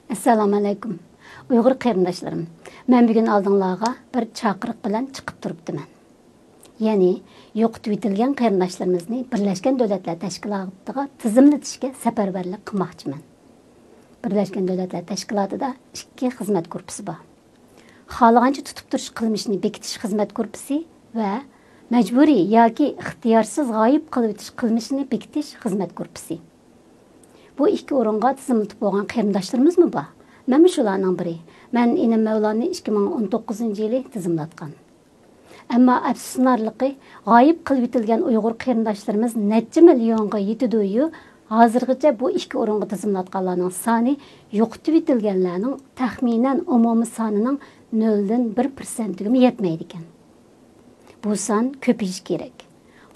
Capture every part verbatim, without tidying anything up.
ئەسسالامۇئەلەيكۇم، ئۇيغۇر قېرىنداشلىرىم. مەن بۈگۈن ئالدىڭلارغا بىر چاقىرىق بىلەن چىقىپ تۇرۇپتىمەن. يەنى يوقىتىۋېتىلگەن قېرىنداشلىرىمىزنى بىرلەشكەن دۆلەتلەر تەشكىلاتىغا تىزىملىتىشكە سەپەرۋەرلىك قىلماقچىمەن. بىرلەشكەن دۆلەتلەر تەشكىلاتىدا ئىككى خىزمەت گۇرۇپپىسى بار. خالىغانچە تۇتۇپ تۇرۇش قىلمىشىنى بېكىتىش خىزمەت گۇرۇپپىسى ۋە مەجبۇرىي ياكى ئىختىيارسىز غايىب قىلىۋېتىش قىلمىشىنى بېكىتىش خىزمەت گۇرۇپپىسى. بۇ ئىككى ئورۇنغا تىزىملىتىپ بولغان قېرىنداشلىرىمىزمۇ بار. مەنمۇ شۇلارنىڭ بىرى. مەن ئىنىم مەۋلاننى ئىككى مىڭ ئون توققۇزىنچى يىلى تىزىملاتقان. ئەمما ئەپسۇسلىنارلىقى، غايىب قىلىۋېتىلگەن ئۇيغۇر قېرىنداشلىرىمىز نەچچە مىليونغا يېتىدۇ-يۇ، ھازىرغىچە بۇ ئىككى ئورۇنغا تىزىملاتقانلارنىڭ سانى يوقىتىۋېتىلگەنلەرنىڭ تەخمىنەن ئومۇمىي سانىنىڭ نۆلدىن بىر پىرسەنتىگىمۇ يەتمەيدىكەن. بۇ سان كۆپىيىشى كېرەك.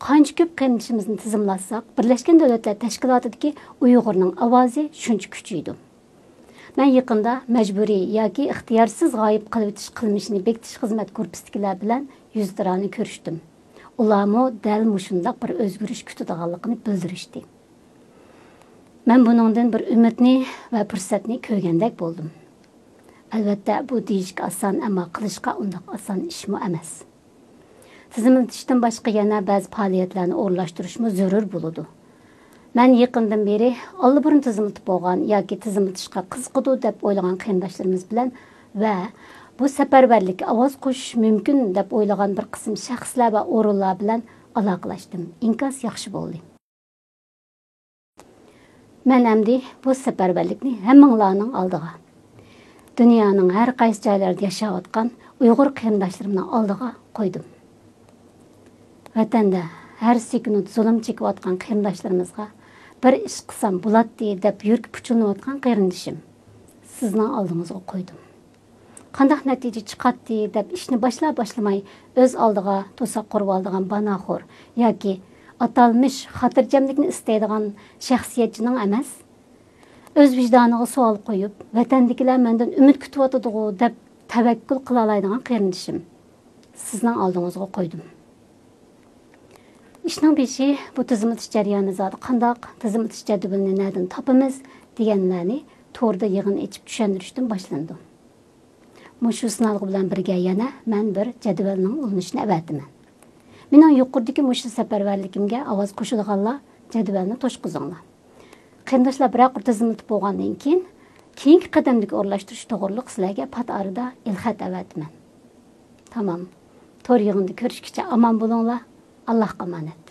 قانچە كۆپ قېرىندىشىمىزنى تىزىملاتساق، بىرلەشكەن دۆلەتلەر تەشكىلاتىدىكى ئۇيغۇرنىڭ ئاۋازى شۇنچە كۈچىيىدۇ. مەن يېقىندا مەجبۇرىي ياكى ئىختىيارسىز غايىب قىلىۋېتىش قىلمىشىنى بېكىتىش خىزمەت گۇرۇپپىسىدىكىلەر بىلەن يۈزتۇرانە كۆرۈشتۈم. ئۇلارمۇ دەل مۇشۇنداق بىر ئۆزگىرىش كۈتىدىغانلىقىنى بىلدۈرۈشتى. مەن بۇنىڭدىن بىر ئۈمىدنى ۋە پۇرسەتنى كۆرگەندەك بولدۇم. ئەلۋەتتە، بۇ دېيىشكە ئاسان، ئەمما قىلىشقا ئۇنداق ئاسان ئىشمۇ ئەمەس. تىزىملىتىشتىن باشقا يەنە بەزى پائالىيەتلەرنى ئورۇنلاشتۇرۇشمۇ زۆرۈر بولىدۇ. مەن يېقىندىن بېرى ئاللىبۇرۇن تىزىملىتىپ بولغان ياكى تىزىملىتىشقا قىزىقىدۇ دەپ ئويلىغان قېرىنداشلىرىمىز بىلەن ۋە بۇ سەپەرۋەرلىككە ئاۋاز قوشۇش مۇمكىن دەپ ئويلىغان بىر قىسىم شەخسلەر ۋە ئورۇنلار بىلەن ئالاقىلەشتىم. ئىنكاس ياخشى بولدى. مەن ئەمدى بۇ سەپەرۋەرلىكنى ھەممىڭلارنىڭ ئالدىغا، دۇنيانىڭ ھەر قايسى جايلىرىدا ياشاۋاتقان ئۇيغۇر قېرىنداشلىرىمنىڭ ئالدىغا قويدۇم. ۋەتەندە ھەر سېكۇنت زۇلۇم چېكىۋاتقان قېرىنداشلىرىمىزغا بىر ئىش قىلسام بولاتتى دەپ يۈرىكى پۇچۇلىنىۋاتقان قېرىندىشىم، سىزنىڭ ئالدىڭىزغا قويدۇم. قانداق نەتىجە چىقاتتى دەپ ئىشنى باشلا-باشلىماي ئۆز ئالدىغا توساق قۇرۇۋالىدىغان باناخور ياكى ئاتالمىش خاتىرجەملىكنى ئىستەيدىغان شەخسىيەتچىنىڭ ئەمەس، ئۆز ۋىجدانىغا سوئال قويۇپ، ۋەتەندىكىلەر مەندىن ئۈمىد كۈتۈۋاتىدىغۇ دەپ تەۋەككۈل قىلالايدىغان قېرىندىشىم، سىزنىڭ ئالدىڭىزغا قويدۇم. ئىشنىڭ بېشى بۇ تىزىملىتىش جەريانى زادى قانداق، تىزىملىتىش جەدۋىلىنى نەدىن تاپىمىز دېگەنلەرنى توردا يىغىن ئېچىپ چۈشەندۈرۈشتىن باشلىنىدۇ. مۇشۇ سىنالغۇ بىلەن بىرگە يەنە مەن بىر جەدۋەلنىڭ ئۇلىنىشىنى ئەۋەتىمەن. مېنىڭ يۇقىرىدىكى مۇشۇ سەپەرۋەرلىكىمگە ئاۋاز قوشىدىغانلار جەدۋەلنى توشقۇزۇڭلار. قېرىنداشلار بىرەر قۇر تىزىملىتىپ بولغاندىن كېيىن، كېيىنكى قەدەمدىكى ئورۇنلاشتۇرۇش توغرۇلۇق سىلەرگە پات ئارىدا ئېلخەت ئەۋەتىمەن. تامام. تور يىغىنىدا كۆرۈشكىچە ئامان بولۇڭلار. ئاللاھقا ئامانەت.